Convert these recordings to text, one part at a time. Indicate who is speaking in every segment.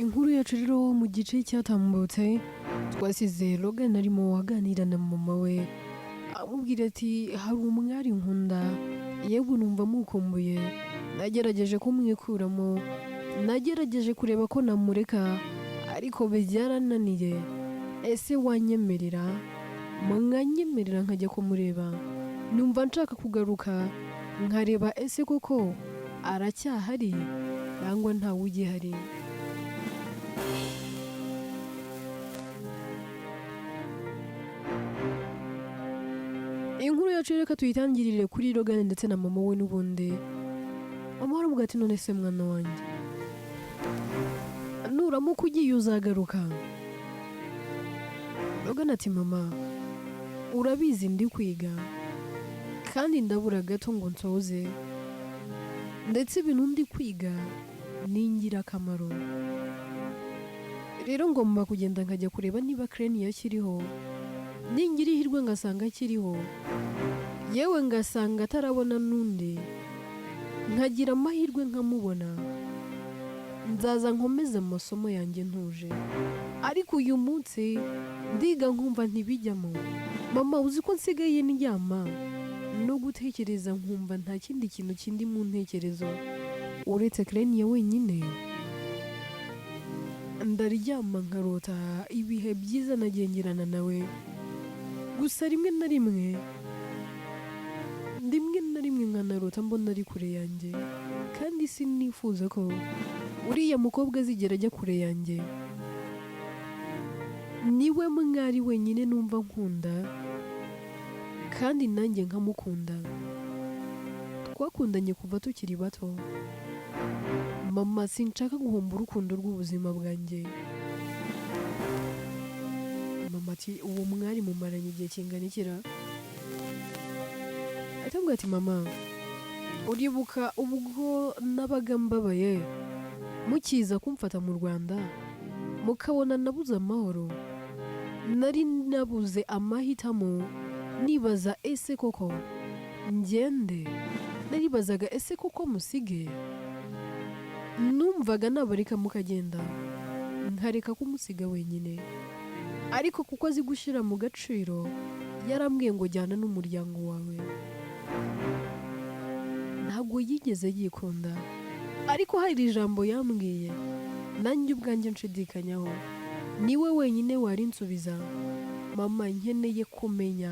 Speaker 1: Inkuru yacu rero mu gice cyatambutse twasize Logan arimo aganira na mama we, amubwira ati: "Hari umwari nkunda, yewe numva mukumbuye. Nagerageje kumwikuramo, nagerageje kureba ko namureka, ariko byarananiye. Ese wanyemerera, mwanyemerera nkajya kumureba? Numva nshaka kugaruka nkareba ese koko aracyahari cyangwa ntawe ugihari." Inkuru yacu reka tuyitangirire kuri Logan ndetse na mama we n'ubundi. Mama we aravuga ati: "None se mwana wanjye, nuramuka ugiye uzagaruka?" Logan ati: "Mama, urabizi ndi kwiga kandi ndabura gato ngo nsoze, ndetse ibintu ndi kwiga ni ingirakamaro. Rero ngomba kugenda nkajya kureba niba Crane akiriho. Ningira ihirwe ngasanga akiriho, yewe ngasanga atarabona n'undi, nkagira amahirwe nkamubona, nzaza nkomeze amasomo yanjye ntuje. Ariko uyu munsi ndiga nkumva ntibijyamo. Mama, uzi ko nsigaye ndyama no gutekereza nkumva nta kindi kintu kindi mu ntekerezo uretse Crane wenyine? Ndaryama nkarota ibihe byiza nagengerana nawe. Gusa rimwe na rimwe, rimwe na rimwe nkanarota mbona ari kure yanjye, kandi sinifuza ko uriya mukobwa azigera ajya kure yanjye. Niwe mwari wenyine numva nkunda kandi nanjye nkamukunda. Twakundanye kuva tukiri bato. Mama, sinshaka guhomba urukundo rw'ubuzima bwanjye." Mama ati: "Uwo mwari mumaranye igihe kingana ikira?" Ahita ati: "Mama, uribuka ubwo nabaga mbabaye mukiza kumfata mu Rwanda, mukabona nabuze amahoro, nari nabuze amahitamo, nibaza ese koko ngende, naribazaga ese koko musige? Numvaga nabareka mukagenda nkareka kumusiga wenyine, ariko kuko azi gushyira mu gaciro yarambwiye ngo jyana n'umuryango wawe. Ntabwo yigeze yikunda, ariko hari ijambo yambwiye nanjye ubwanjye nshidikanyaho. Niwe wenyine warinsubiza. Mama, nkeneye kumenya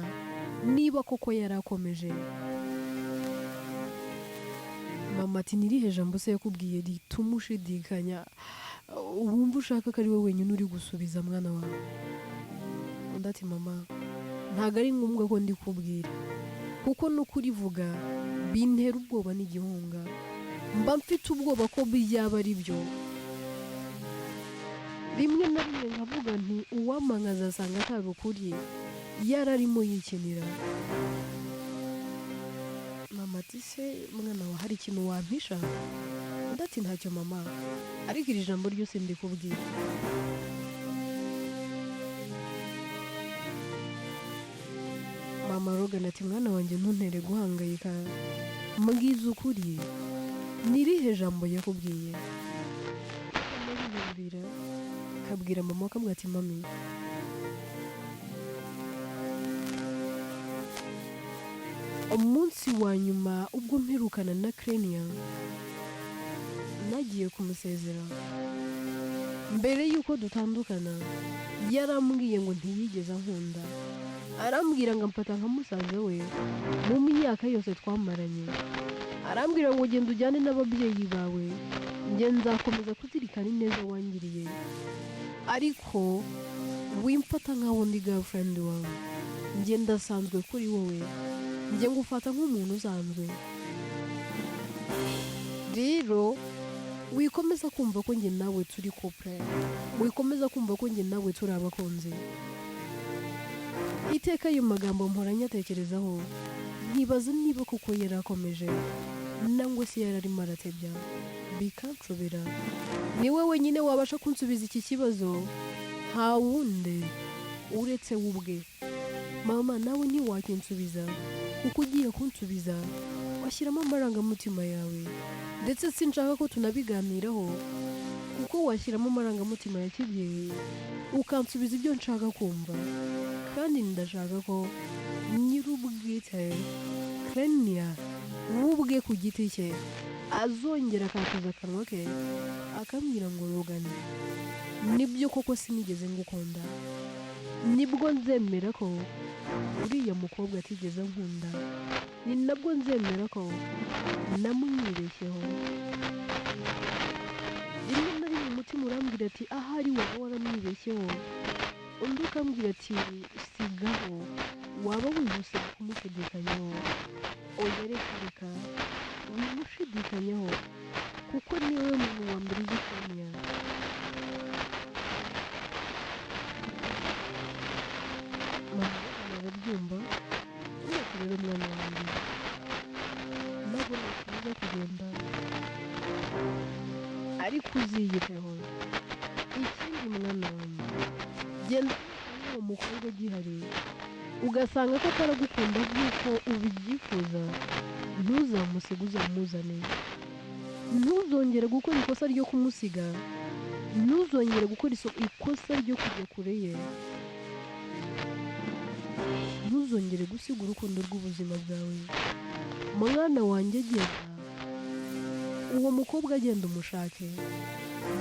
Speaker 1: niba koko yarakomeje." Mama ati: "Nirihe jambo se yakubwiye rituma ushidikanya, wumva ushaka ko ari we wenyine uri gusubiza, mwana wawe?" Undi ati: "Mama, ntabwo ari ngombwa ko ndikubwira, kuko no kurivuga bintera ubwoba n'igihunga. Mba mfite ubwoba ko byaba ari byo. Rimwe na rimwe nkavuga nti uwampa nkazasanga atari ukuri, yararimo yikinira." Mama ati: "Se mwana wa, hari ikintu wampisha?" Undi ati: "Ntacyo mama, ariko iri jambo ryose ndikubwira." Mama Logan ati: "Mwana wanjye, ntuntere guhangayika. Mbwiza ukuri, ni irihe jambo yakubwiye?" Ariyumvira, akabwira mama, akamubwira ati: "Mami, umunsi wa nyuma ubwo mperukana na Krenia, nagiye kumusezera mbere y'uko dutandukana, yarambwiye ngo ntiyigeze ankunda. Arambwira ngo amfata nka musaza we mu myaka yose twamaranye. Arambwira ngo genda ujyane n'ababyeyi bawe, njye nzakomeza kuzirikana ineza wangiriye, ariko wimfata nkaho ndi girlfriend wawe. Njye ndasanzwe kuri wowe, njye ngufata nk'umuntu usanzwe. Rero wikomeza kumva ko njye nawe turi couple, wikomeza kumva ko njye nawe turi abakunzi. Iteka ayo magambo mpora nyatekerezaho, nkibaza niba koko yarakomeje nangwa se yararimo aratebya, bikanshobera. Niwe wenyine wabasha kunsubiza iki kibazo, nta wundi uretse we ubwe. Mama, nawe ntiwakinsubiza, kuko ugiye kunsubiza washyiramo amarangamutima yawe, ndetse sinshaka ko tunabiganiraho kuko Wowe washyiramo amarangamutima ya kibyeyi ukansubiza ibyo nshaka kumva, kandi ndashaka ko nyir'ubwite Krenia we ubwe ku giti cye azongera akatuza akanwa ke akambwira ngo: "Logan, nibyo koko sinigeze ngukunda." Nibwo nzemera ko uriya mukobwa atigeze ankunda, ni nabwo nzemera ko namwibeshyeho. Rimwe na rimwe umutima urambwira ati: "Ahari waba waramwibeshyeho." Undi ukambwira ati: "Sigaho, waba wihuse kumushidikanyaho. Oya, reka reka, wimushidikanyaho kuko niwe muntu wa mbere uzi Sonia." Mama arabyumva ati: "Rero mwana wanjye, ntabwo nakubuza kugenda, ariko uziyiteho. Ikindi mwana wanjye, genda uwo mukobwa agihari ugasanga ko ataragukunda nk'uko ubyifuza, ntuzamusige, uzamuzane. Ntuzongere gukora ikosa ryo kumusiga, ntuzongere gukora ikosa ryo kujya kure ye, ntuzongere gusiga urukundo rw'ubuzima bwawe. Mwana wanjye, genda uwo mukobwa, agenda umushake,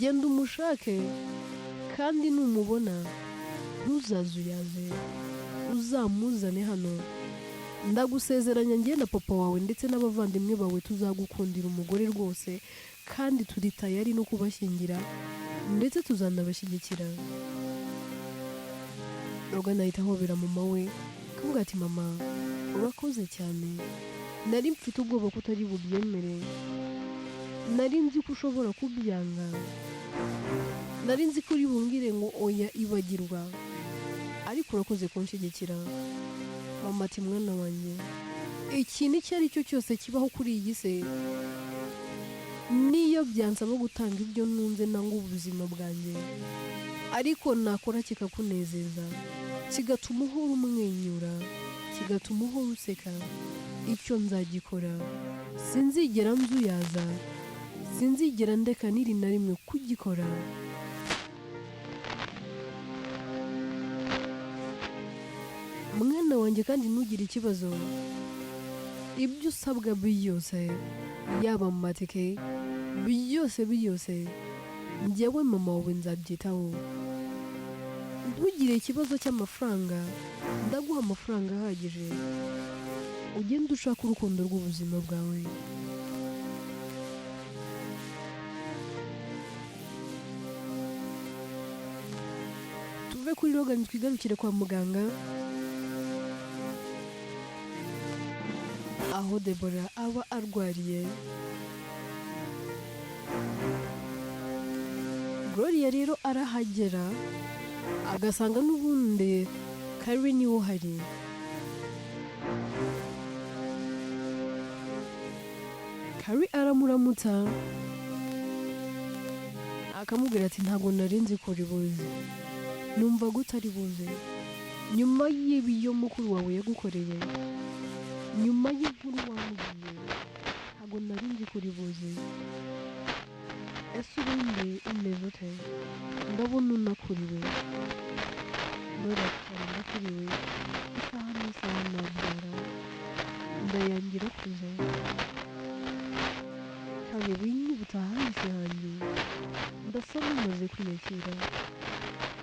Speaker 1: genda umushake, kandi numubona ntuzazuyaze, uzamuzane hano. Ndagusezeranya njye na papa wawe ndetse n'abavandimwe bawe tuzagukundira umugore rwose, kandi turi tayari no kubashyingira, ndetse tuzanabashyigikira." Logan ahita ahobera mama we, akavuga ati: "Mama, urakoze cyane. Nari mfite ubwoba ko utari bubyemere, nari nzi ko ushobora kubyanga, nari nzi ko uri bumbwire ngo oya, ibagirwa, ariko urakoze kunshyigikira." Mama ati: "Mwana wanjye, ikintu icyo ari cyo cyose kibaho kuri iyi si, niyo byansaba gutanga ibyo ntunze nangwa ubuzima bwanjye, ariko nakora kikakunezeza, kigatuma uhora umwenyura, kigatuma uhora useka, icyo nzagikora. Sinzigera nzuyaza, sinzigera ndeka n'iri na rimwe kugikora." Mwana wanjye, kandi ntugire ikibazo, ibyo usabwa byose, yaba mu matike, byose byose, njyewe mama wawe nzabyitaho. Ntugire ikibazo cy'amafaranga, ndaguha amafaranga ahagije, ugende ushaka urukundo rw'ubuzima bwawe. Tuve kuri Logan twigarukire kwa muganga, aho Debora aba arwariye. Gloria rero arahagera agasanga n'ubundi Kari niwe uhari. Kari aramuramutsa, akamubwira ati: "Ntabwo nari nzi ko uri buze, numva ko utari buze nyuma y'ibyo mukuru wawe yagukoreye, nyuma y'inkuru wambwiye, ntabwo nari nzi ko uri buze. Ese ubundi umeze ute? Ndabona unakuriwe." Gloria ati: "Cyane, ndakuriwe, isaha n'isaha nabyara, ndayangira akuze cyane. Winyibutsa ahahise hanjye, ndasa n'umaze kwiyakira,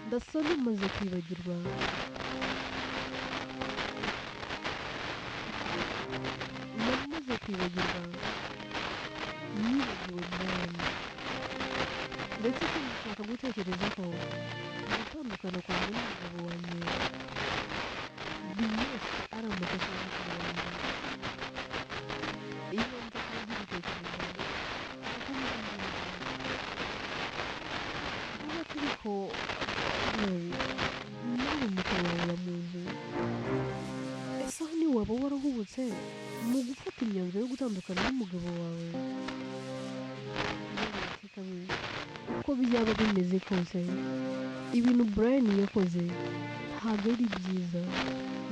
Speaker 1: ndasa n'umaze kwibagirwa. Namaze kwibagirwa, nibagiwe Brian, ndetse sinshaka gutekereza ko gutandukana kwanjye n'umugabo wanjye byose ari amakosa ya mukuru wanjye. Iyo nza kuba nkibitekereza akamubwira niba ariko nawe mukuru wawe uramuzi. Ese aho ntiwaba warahubutse mu gufata imyanzuro yo gutandukana n'umugabo wawe?" Uko byaba bimeze kose, ibintu Brian yakoze ntabwo ari byiza.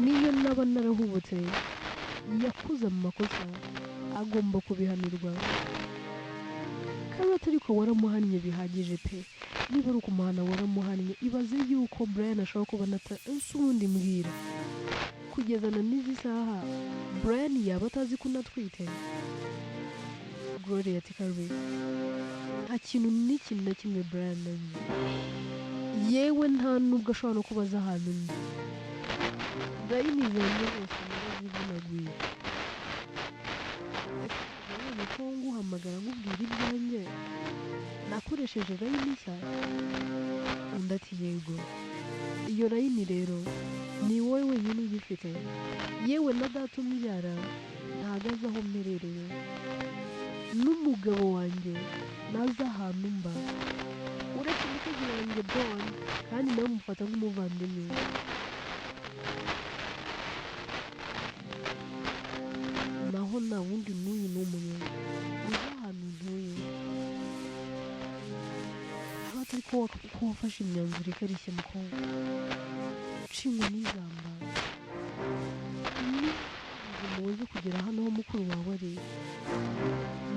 Speaker 1: Niyo naba narahubutse, yakoze amakosa, agomba kubihanirwa." Karoti, ariko waramuhannye bihagije pe. Niba ari ukumuhana waramuhannye. Ibaze yuko Brian ashobora kuba nata. Ese ubundi mbwira, kugeza na n'izi saha Brian yaba atazi ko unatwite? Gloria ati: "Karbe, nta kintu n'ikintu na kimwe Brian azi, yewe nta nubwo ashobora no kubaza ahantu ndi. Line zanjye zose narazivunaguye. Wabonye ko nguhamagara nkubwira ibyanjye nakoresheje line nshya?" Undi ati: "Yego." "Iyo line rero ni wowe wenyine uyifite, yewe na data umbyara ntago azi aho mperereye, n'umugabo wanjye ntazi ahantu mba, uretse umukozi wanjye Don, kandi nawe mufata nk'umuvandimwe. Naho nta wundi n'uyu n'umwe uzi ahantu ntuye." Aba atari ko wafashe imyanzuro ikarishye, mukobwa, nshingwa n'izamba muze kugera hano aho mukuru wawe ari.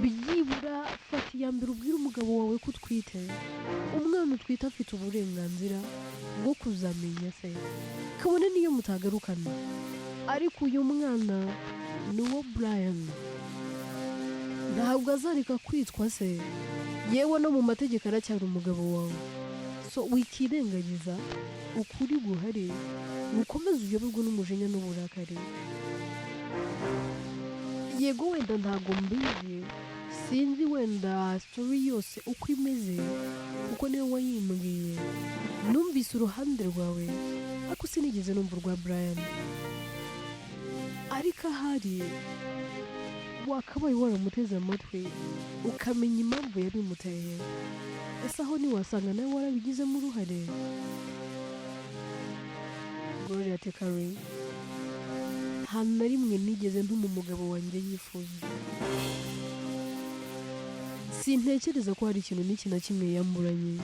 Speaker 1: Byibura fata iya mbere ubwire umugabo wawe ko utwite. Umwana utwite afite uburenganzira bwo kuzamenya se, kabone niyo mutagarukana, ariko uyu mwana ni uwo Brian, ntabwo azareka kwitwa se, yewe no mu mategeko aracyari umugabo wawe. So wikirengagiza ukuri guhari, ukomeze uyoborwe n'umujinya n'uburakari. Yego wenda ntabwo mbizi, sinzi wenda story yose uko imeze kuko niwe wayimbwiye. Numvise uruhande rwawe ariko sinigeze numva urwa Brian. Ariko ahari wakabaye waramuteze amatwi ukamenya impamvu yabimuteye. Ese aho ntiwasanga nawe warabigizemo uruhare?" Gloria ati: "Kari, nta na rimwe nigeze ntuma umugabo wanjye yifuza. Sintekereza ko hari ikintu n'iki na kimwe yamburanye.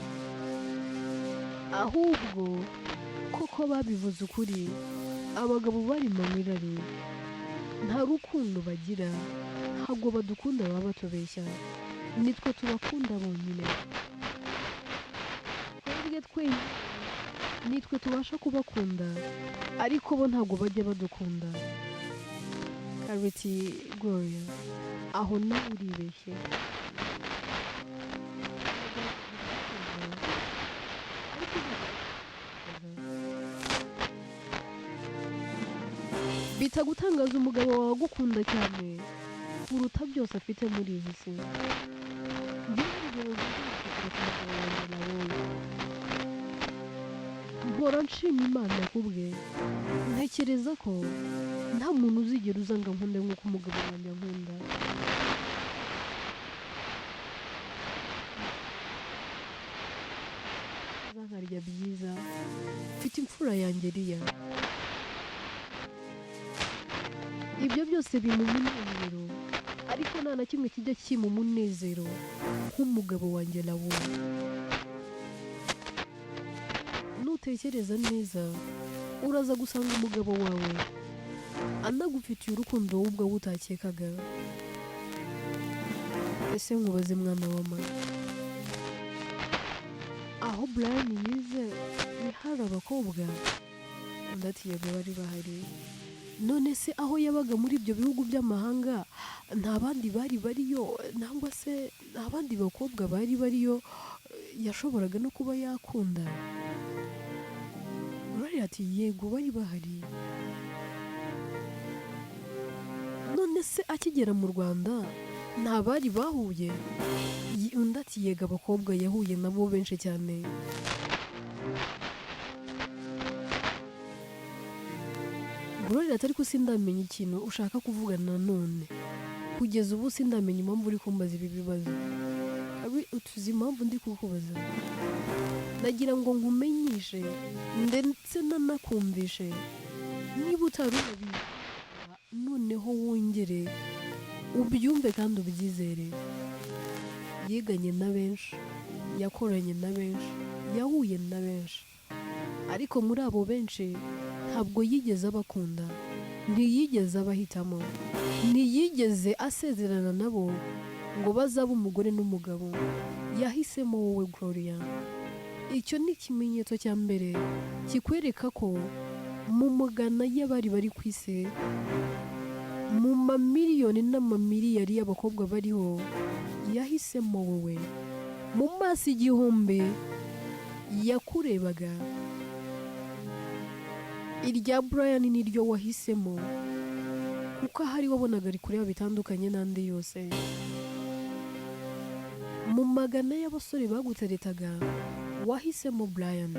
Speaker 1: Ahubwo koko babivuze ukuri, abagabo bari mu irari, nta rukundo bagira, ntabwo badukunda, baba batubeshya. Nitwe tubakunda bonyine, twebwe twenyine nitwe tubasha kubakunda, ariko bo ntabwo bajya badukunda." Kariti: "Gloria, aho nawe uribeshye. Bitagutangaza umugabo wawe agukunda cyane kuruta byose afite muri iyi si. Njyewe urugero rwiza kuruta umugabo wanjye nabonye, mpora nshima Imana kubwe. Ntekereza ko nta muntu uzigera uza ngo ankunde nk'uko umugabo wanjye ankunda. Nkarya byiza, mfite imfura yanjye Riya. Ibyo byose bimpa umunezero, ariko nta na kimwe kijya kimpa umunezero nk'umugabo wanjye nabonye. Nutekereza neza uraza gusanga umugabo wawe anagufitiye urukundo wowe ubwawe utakekaga. Ese nkubaze mwana wa mama, aho Brian yize hari abakobwa?" Undi ati: "Yego, bari bahari." "None se aho yabaga muri ibyo bihugu by'amahanga nta bandi bari bariyo, nangwa se nta bandi bakobwa bari bariyo yashoboraga no kuba yakunda?" Gloria ati: "Yego, bari bahari." "None se akigera mu Rwanda nta bari bahuye?" Undi ati: "Yego, abakobwa yahuye nabo benshi cyane." Gloria ati: "Ariko sindamenya ikintu ushaka kuvuga nanone. Kugeza ubu sindamenya impamvu uri kumbaza ibi bibazo." Abi utuzi impamvu ndi kukubaza? Nagira ngo nkumenyeshe ndetse nanakumvishe, niba utari unabizi noneho wongere ubyumve kandi ubyizere. Yiganye na benshi, yakoranye na benshi, yahuye na benshi, ariko muri abo benshi ntabwo yigeze abakunda, ntiyigeze abahitamo, ntiyigeze asezerana nabo. Ngo bazabe umugore n'umugabo, yahisemo wowe Gloria. Icyo ni ikimenyetso cya mbere kikwereka ko mu magana y'abari bari ku isi, mu mamiliyoni n'amamiliyari y'abakobwa bariho, yahisemo wowe. Mu maso 1000 yakurebaga, irya Brian niryo wahisemo, kuko ahari wabonaga ari kureba bitandukanye n'andi yose. Mu magana y'abasore baguteretaga, wahisemo Brian.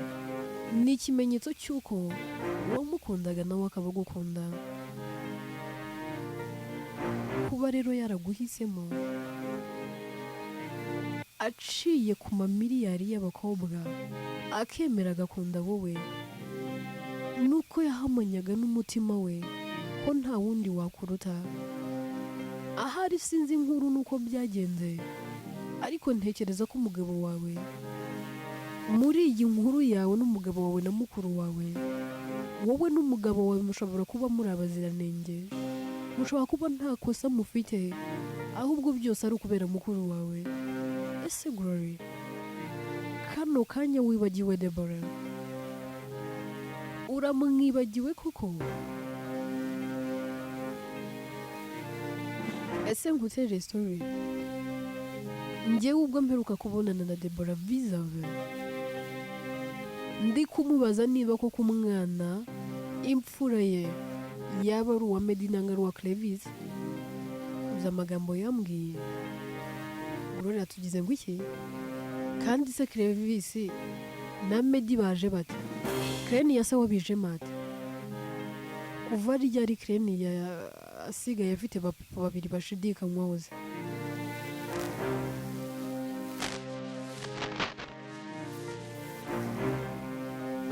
Speaker 1: Ni ikimenyetso cy'uko wamukundaga nawe akaba agukunda. Kuba rero yaraguhisemo aciye ku mamiliyari y'abakobwa, akemera agakunda wowe, nuko yahamanyaga n'umutima we ko nta wundi wakuruta. Ahari sinzi inkuru nuko byagenze, ariko ntekereza ko umugabo wawe, muri iyi nkuru yawe n'umugabo wawe na mukuru wawe, wowe n'umugabo wawe mushobora kuba muri abaziranenge, mushobora kuba nta kosa mufite, ahubwo byose ari ukubera mukuru wawe. Ese Glory, kano kanya wibagiwe Deborah? Uramwibagiwe koko? Ese nkutere story? Njyewe ubwo mperuka kubonana na Deborah vis-a-vis, ndi kumubaza niba koko umwana imfura ye yaba ari uwa Meddy nangwa ari uwa Clevis. Uzi amagambo yambwiye? Gloria tugize ngo iki? Kandi se Clevis na Meddy baje bate? Kreni ya se wabije mate? Kuva ryari Kreni asigaye afite abapapa babiri bashidikanywaho se?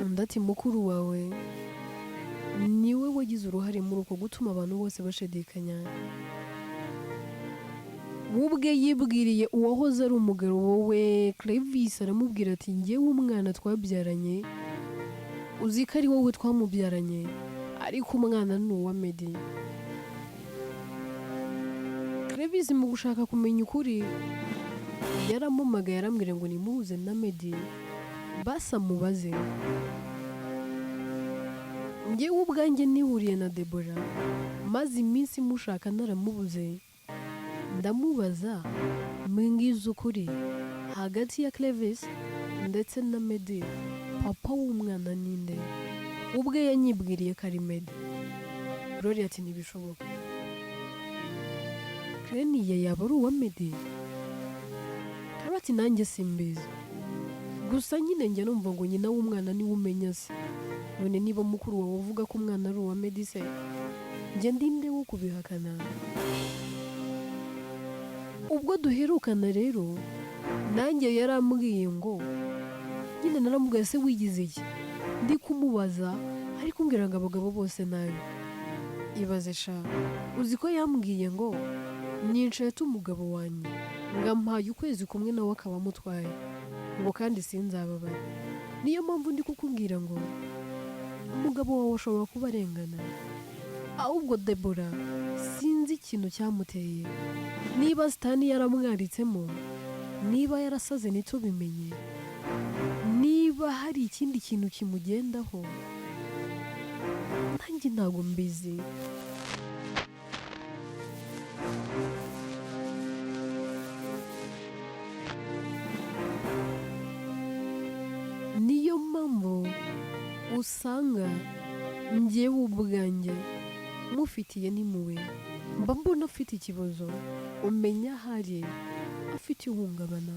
Speaker 1: Undi ati mukuru wawe niwe wagize uruhare muri uko gutuma abantu bose bashidikanya. We ubwe yibwiriye uwahoze ari umugabo we Clevis, aramubwira ati njyewe umwana twabyaranye uzi ko ari wowe twamubyaranye, ariko umwana ni uwa Meddy. Clevis mu gushaka kumenya ukuri yaramumagaye arambwira ngo nimuhuze na Meddy basa mubaze. Njyewe ubwanjye nihuriye na Deborah maze iminsi mushaka naramubuze, ndamubaza mbwiza ukuri hagati ya Clevis ndetse na Meddy papa w'umwana ninde? Ubwe yanyibwiriye ko ari Meddy. Gloria ati ntibishoboka, Kreniya yaba ari uwa Meddy? Ati nanjye simbizi, gusa nyine njya numva ngo nyina w'umwana niwe umenya se. None niba mukuru wawe uvuga ko umwana ari uwa Meddy se, njye ndinde wo kubihakana? Ubwo duherukana rero nanjye yarambwiye ngo nyine naramubwiye se wigize iki? Ndi kumubaza ariko mbwira ngo abagabo bose nabi. Ibaze sha, uzi ko yambwiye ngo ninshete umugabo wanjye ngampaye ukwezi kumwe nawe akaba amutwaye, ngo kandi sinzababara. Niyo mpamvu ndi kukubwira ngo umugabo wawe ashobora kuba arengana. Ahubwo Deborah sinzi ikintu cyamuteye, niba Sitani yaramwaritsemo, niba yarasaze ntitubimenye, niba hari ikindi kintu kimugendaho nanjye ntabwo mbizi. Niyo mpamvu usanga njyewe ubwanjye mufitiye n'impuhwe, mba mbona afite ikibazo, umenya ahari afite ihungabana,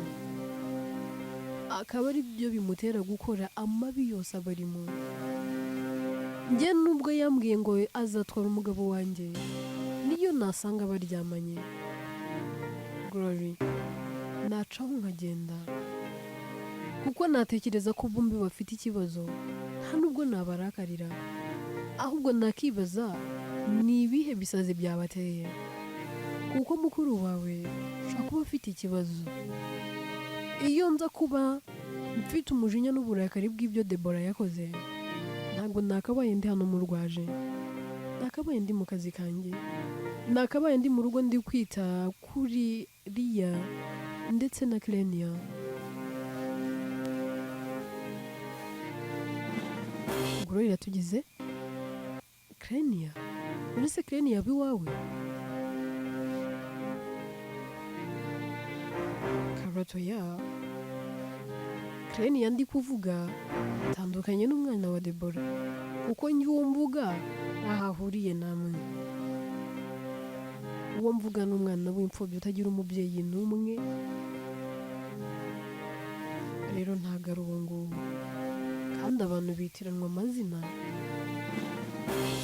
Speaker 1: akaba ari byo bimutera gukora amabi yose aba arimo. Njye nubwo yambwiye ngo azatwara umugabo wanjye, niyo nasanga baryamanye Glory nacaho nkagenda, kuko natekereza ko bombi bafite ikibazo, nta nubwo nabarakarira, ahubwo nakibaza ni ibihe bisazi byabateye, kuko mukuru wawe ashobora kuba afite ikibazo. Iyo nza kuba mfite umujinya n'uburakari bw'ibyo Deborah yakoze, ntabwo nakabaye ndi hano murwaje. Nakabaye ndi mu kazi kanjye, nakabaye ndi mu rugo ndi kwita kuri Riya ndetse na Krenia. Gloria tugize Krenia, uretse Krenia aba iwawe? Karoto ya Krenia ndi kuvuga tandukanye n'umwana wa Debora, kuko njye uwo mvuga ntaho ahuriye namwe. Uwo mvuga ni umwana w'imfubyi utagira umubyeyi n'umwe, rero ntabwo ari uwo nguwo. Kandi abantu bitiranwa amazina,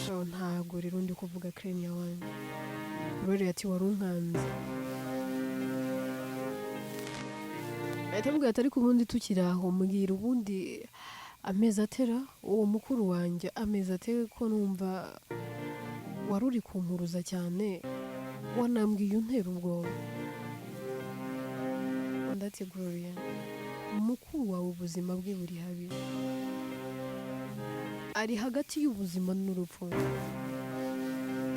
Speaker 1: so ntabwo rero ndi kuvuga Krenia wanjye. Gloria ati wari unkanze. Ahita amubwira ati ariko ubundi tukiri aho mbwira ubundi amezi atera uwo mukuru wanjye, amezi atera ko numva wari uri kumpuruza cyane, wanambwiye untera ubwoba. Undi ati Gloria, mukuru wawe ubuzima bwe buri habi, ari hagati y'ubuzima n'urupfu,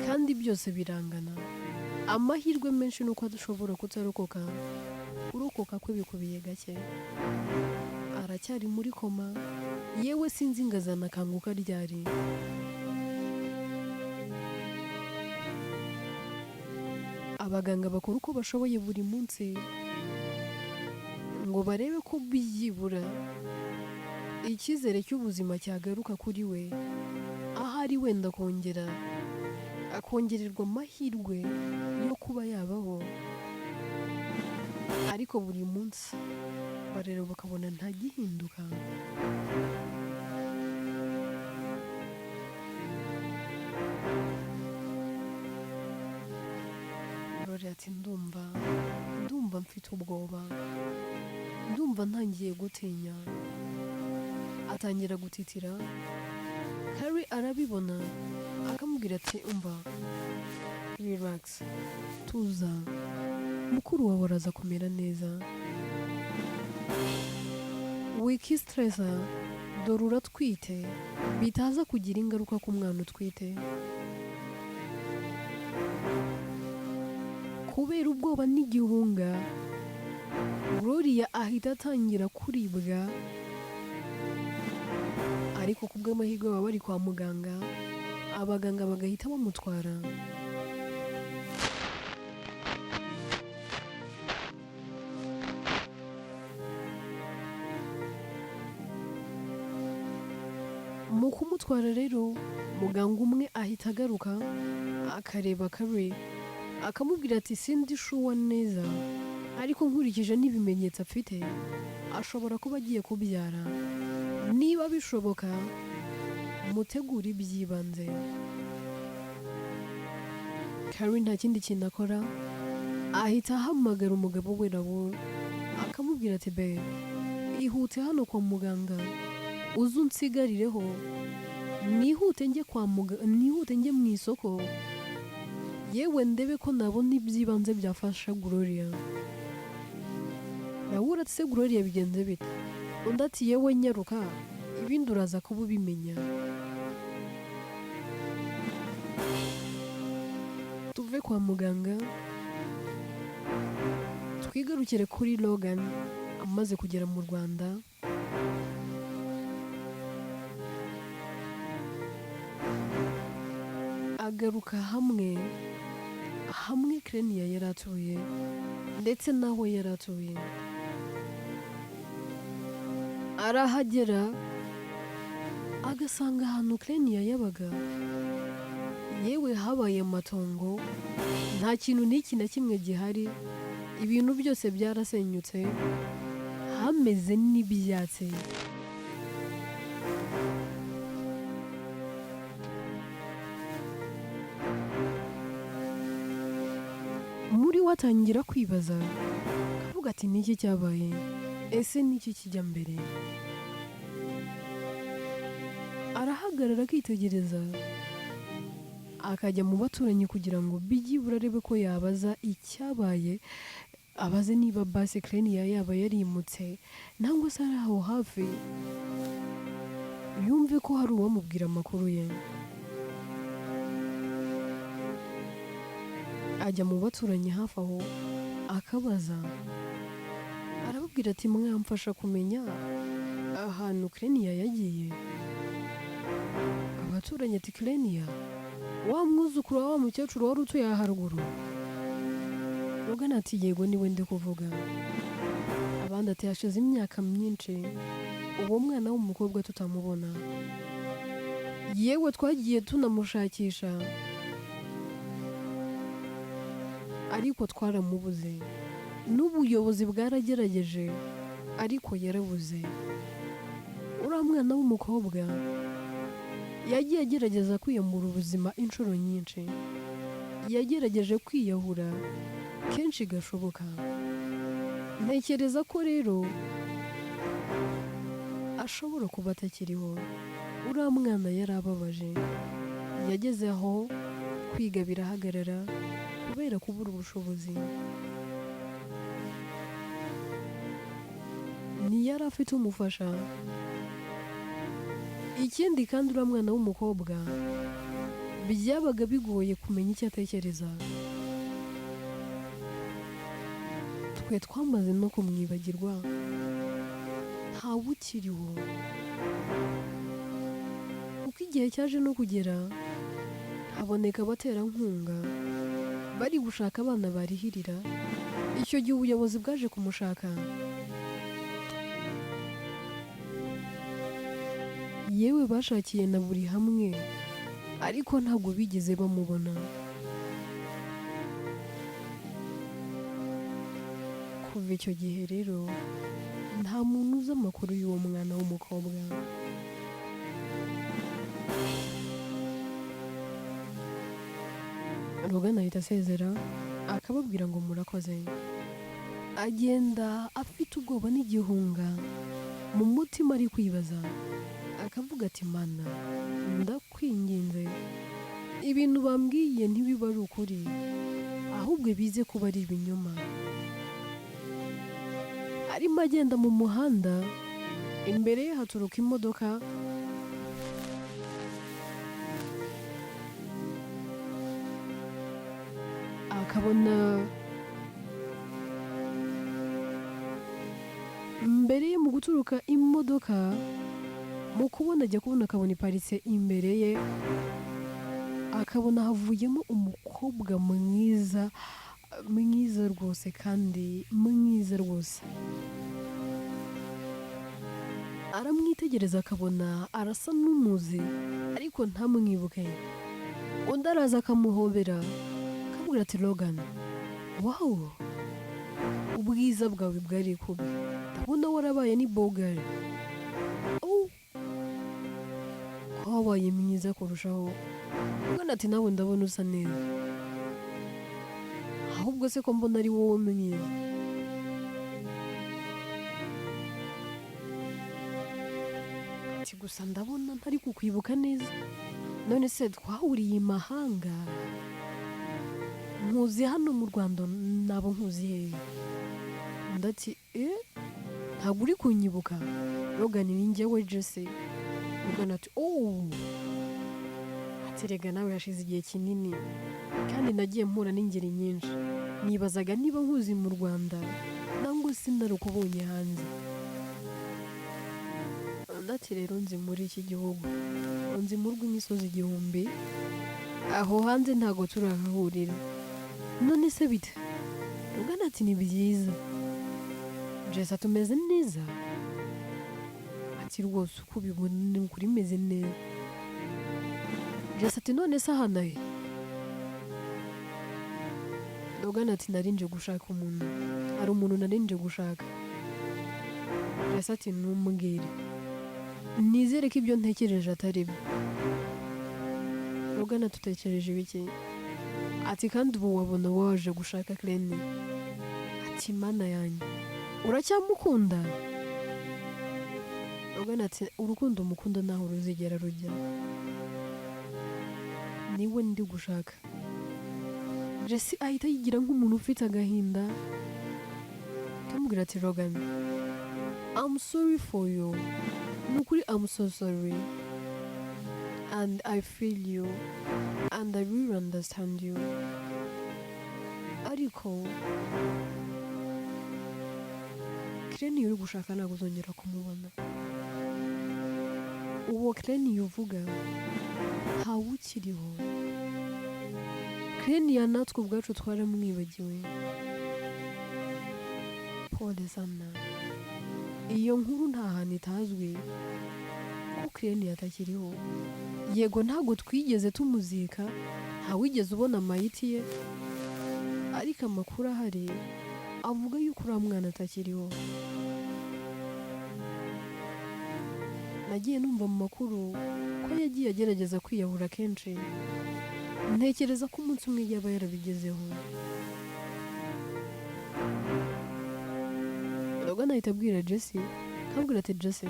Speaker 1: kandi byose birangana. Amahirwe menshi ni uko dushobora kutarokoka, kurokoka kwe bikubiye gake. Aracyari muri koma, yewe sinzi ngo azanakanguka ryari. Abaganga bakora uko bashoboye buri munsi ngo barebe ko byibura icyizere cy'ubuzima cyagaruka kuri we, ahari wenda kongera akongererwa amahirwe yo kuba yabaho. Ariko buri munsi bareba bakabona nta gihinduka. Gloria ati ndumva mfite ubwoba, ndumva ntangiye gutinya. Atangira gutitira. Harry arabibona akamubwira ati umva relax, tuza, mukuru wawe araza kumera neza, wikistresa, dore uratwite, bitaza kugira ingaruka ku mwana utwite. Kubera ubwoba n'igihunga, Gloria ahita atangira kuribwa, ariko ku bw'amahirwe baba bari kwa muganga, abaganga bagahita bamutwara. Mu kumutwara rero, muganga umwe ahita agaruka akareba Carrie akamubwira ati sindi shuwa neza, ariko nkurikije n'ibimenyetso afite ashobora kuba agiye kubyara. Niba bishoboka mutegure iby'ibanze. Carrie nta kindi kintu akora, ahita ahamagara umugabo we Raoul akamubwira ati be ihute hano kwa muganga uze unsigarireho, nihute njye kwa muganga, nihute njye mu isoko, yewe ndebe ko nabona iby'ibanze byafasha Gloria. Raoul ati se Gloria bigenze bite? Undi ati yewe nyaruka, ibindi uraza kuba ubimenya. Tuve kwa muganga twigarukire kuri Logan amaze kugera mu Rwanda. Agaruka hamwe Krenia yari atuye ndetse naho yari atuye. Arahagera agasanga ahantu Krenia yabaga yewe habaye amatongo, nta kintu n'iki na kimwe gihari, ibintu byose byarasenyutse, hameze n'ibyatsi. Muri we atangira kwibaza akavuga ati niki cyabaye, ese niki kijya mbere? Arahagarara akitegereza, akajya mu baturanyi kugira ngo byibura arebe ko yabaza icyabaye, abaze niba base Krenia yaba yarimutse nangwa se ari aho hafi, yumve ko hari uwamubwira amakuru ye. Ajya mu baturanyi hafi aho akabaza, arababwira ati: "Mwamfasha kumenya ahantu Kireniya yagiye?" Abaturanyi ati: "Kireniya, wa mwuzukuru wa wa mukecuru wari utuye aha haruguru?" Logan ati: "Yego, niwe ndi kuvuga." Abandi ati: "Hashize imyaka myinshi uwo mwana w'umukobwa tutamubona, yewe twagiye tunamushakisha ariko twaramubuze, n'ubuyobozi bwaragerageje ariko yarabuze. Uriya mwana w'umukobwa yagiye agerageza kwiyambura ubuzima inshuro nyinshi, yagerageje kwiyahura kenshi gashoboka. Ntekereza ko rero ashobora kuba atakiriho. Uriya mwana yarababaje, yageze aho kwiga birahagarara kubera kubura ubushobozi. Ntiyari afite umufasha. Ikindi kandi, uriya mwana w'umukobwa byabaga bigoye kumenya icyo atekereza. Twe twamaze no kumwibagirwa, ntawe ukiriho, kuko igihe cyaje no kugera haboneka abaterankunga bari gushaka abana barihirira. Icyo gihe ubuyobozi bwaje kumushaka, yewe bashakiye na buri hamwe, ariko ntabwo bigeze bamubona. Kuva icyo gihe rero nta muntu uzi amakuru y'uwo mwana w'umukobwa." Logan ahita asezera, akababwira ngo murakoze. Agenda afite ubwoba n'igihunga mu mutima, ari kwibaza akavuga ati: "Mana, ndakwinginze, ibintu bambwiye ntibibe ari ukuri, ahubwo bize kuba ari ibinyoma." Arimo agenda mu muhanda, imbere ye haturuka imodoka. Akabona mbere ye mu guturuka imodoka, mu kubona ajya kubona akabona iparitse imbere ye, akabona havuyemo umukobwa mwiza, mwiza rwose, kandi mwiza rwose. Aramwitegereza akabona arasa n'umuzi, ariko ntamwibuke. Undi araza akamuhobera, akamubwira ati: "Logan, wow, ubwiza bwawe bwarikubye, ndabona warabaye ni bogari, oh, ko wabaye mwiza kurushaho." Logan ati: "Nawe ndabona usa neza, ahubwo se ko mbona ari wowe mwiza?" Ati: "Gusa ndabona ntari kukwibuka neza. None se twahuriye i mahanga? Nkuzi hano mu Rwanda, nabo nkuzi hehe?" Undi ati: "Eh, ntabwo uri kunyibuka Logan? Ni njyewe Jesse." Logan ati: "Oh." Ati: "Rega nawe hashize igihe kinini, kandi nagiye mpura n'ingeri nyinshi, nibazaga niba nkuzi mu Rwanda nangwa se narukubonye hanze." Undi ati: "Rero nzi muri iki gihugu, nzi mu rw'imisozi igihumbi, aho hanze ntabwo turahahurira. None se bite?" Logan ati: "Ni byiza Jesse, tumeze neza." Ati: "Rwose uko ubibona ni ukuri meze neza." Jesse ati: "None se ahana he?" Logan ati: "Narinje gushaka umuntu, hari umuntu narinje gushaka." Jesse ati: "Ntumbwire, nizere ko ibyo ntekereje atari byo." Logan ati: "Utekereje ibiki?" Ati: "Kandi ubu wabona waje gushaka Clene." Ati: "Mana yanjye, uracyamukunda?" Logan ati: "Urukundo mukunda ntaho ruzigera rujya, niwe ndi gushaka." Jesse ahita yigira nk'umuntu ufite agahinda, akamubwira ati: "Logan, I'm sorry for you, ni ukuri I'm so sorry and I feel you and I really understand you." Ariko Kireni uri gushaka ntabwo uzongera kumubona. Uwo Kireni uvuga ntawukiriho. Kireni ya natwe ubwacu twaramwibagiwe. Pole sana, iyo nkuru nta hantu itazwi ko Kireni atakiriho. Yego ntabwo twigeze tumuzika, ntawigeze ubona amayiti ye, ariko amakuru ahari avuga yuko uriya mwana atakiriho. Nagiye numva mu makuru ko yagiye agerageza kwiyahura kenshi, ntekereza ko umunsi umwe yaba yarabigezeho. Logan ahita abwira Jesse, akabwira ati Jesse,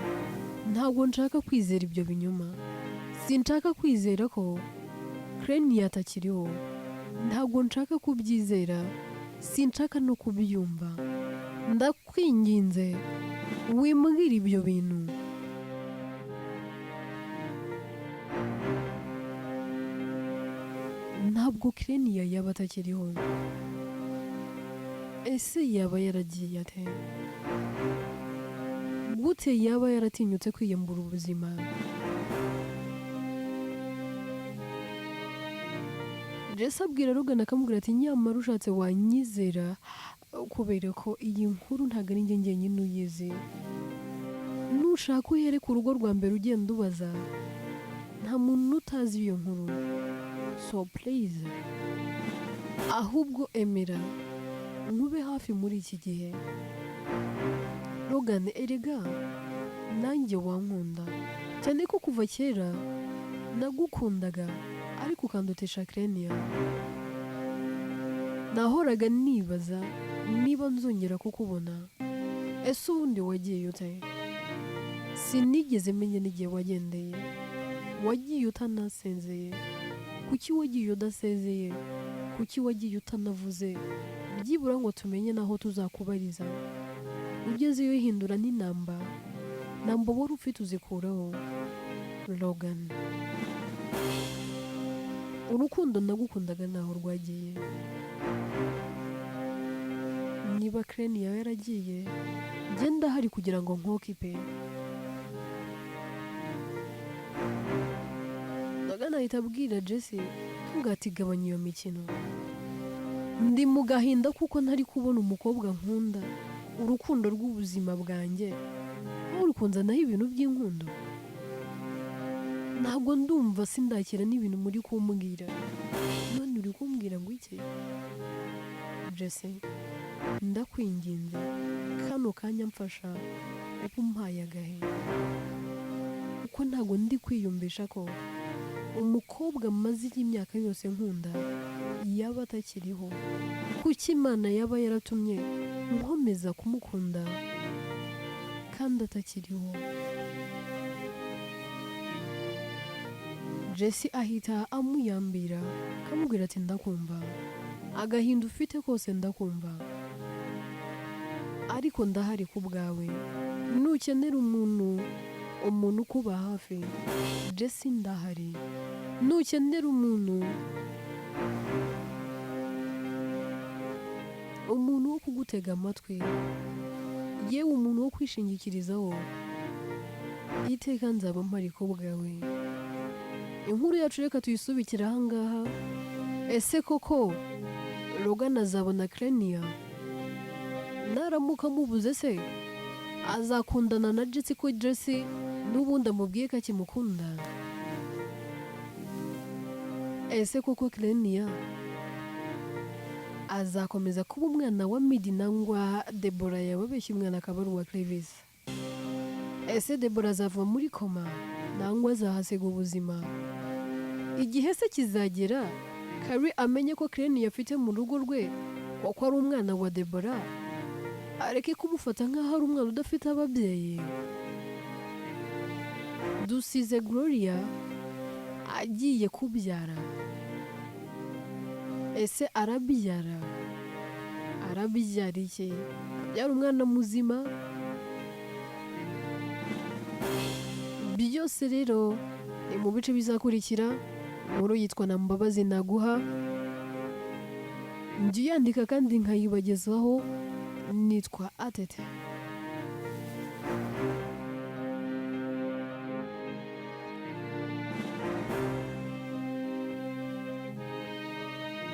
Speaker 1: ntabwo nshaka kwizera ibyo binyoma, sinshaka kwizera ko Crane atakiriho, ntabwo nshaka kubyizera, sinshaka no kubyumva, ndakwinginze wimbwira ibyo bintu. Ntabwo Kireniya yaba atakiriho. Ese yaba yaragiye ate? Gute yaba yaratinyutse kwiyambura ubuzima? Jesse abwira Logan akamubwira ati nyamara ushatse wanyizera kubera ko iyi nkuru ntabwo ari njye njyenyine uyizi. Nushaka uhere ku rugo rwa mbere ugenda ubaza, nta muntu utazi iyo nkuru. So please, ahubwo emera nkube hafi muri iki gihe. Logan, erega nanjye wankunda cyane ko kuva kera nagukundaga ariko ukandutesha Kireniya. Nahoraga nibaza niba nzongera kukubona. Ese ubundi wagiye ute? Sinigeze menya n'igihe wagendeye. Wagiye utanasezeye. Kuki wagiye udasezeye? Kuki wagiye utanavuze? Byibura ngo tumenye naho tuzakubariza. Ugezeyo hindura n'inamba, namba wari ufite uzikuraho. Logan, urukundo nagukundaga ntaho rwagiye. Niba Crane yawe yaragiye, genda hari kugira ngo nkokipe. Logan ahita abwira Jesse, ati gabanya iyo mikino. Ndi mu gahinda kuko ntari kubona umukobwa nkunda, urukundo rw'ubuzima bwanjye. Uri kunzanaho ibintu by'inkundo? Ntabwo ndumva sindakira n'ibintu muri kumbwira. None uri kumbwira ngo iki? Jesse, ndakwinginze kano kanya mfasha uko umpaye agahe, kuko ntabwo ndi kwiyumvisha ko umukobwa maze imyaka yose nkunda yaba atakiriho. Kuki Imana yaba yaratumye nkomeza kumukunda kandi atakiriho? Jesse ahita amuyambira akamubwira ati ndakumva, agahinda ufite kose ndakumva, ariko ndahari ku bwawe. Nukenera umuntu ukuba hafi, Jesse ndahari. Nukenera umuntu wo kugutega amatwi, yewe umuntu wo kwishingikirizaho, iteka nzaba mpari ku bwawe. Inkuru yacu reka tuyisubikire aha ngaha. Ese koko Logan azabona Kireniya? Naramuka amubuze se azakundana na Jesse ko Jesse n'ubundi amubwiye ko akimukunda? Ese koko Kireniya azakomeza kuba umwana wa Midi nangwa Debora yababeshye umwana akaba ari uwa Clevis? Ese Debora azava muri koma nangwa azahasiga ubuzima? Igihe se kizagera Kari amenye ko Kireniya afite mu rugo rwe kuko ari umwana wa Debora, areke kumufata nk'aho ari umwana udafite ababyeyi? Dusize Gloria agiye kubyara. Ese arabyara? Arabyara iki? Abyara umwana muzima? Byose rero ni mu bice bizakurikira. Inkuru yitwa na Mbabazi Naguha. Njya uyandika kandi nkayibagezaho. Nitwa Atete.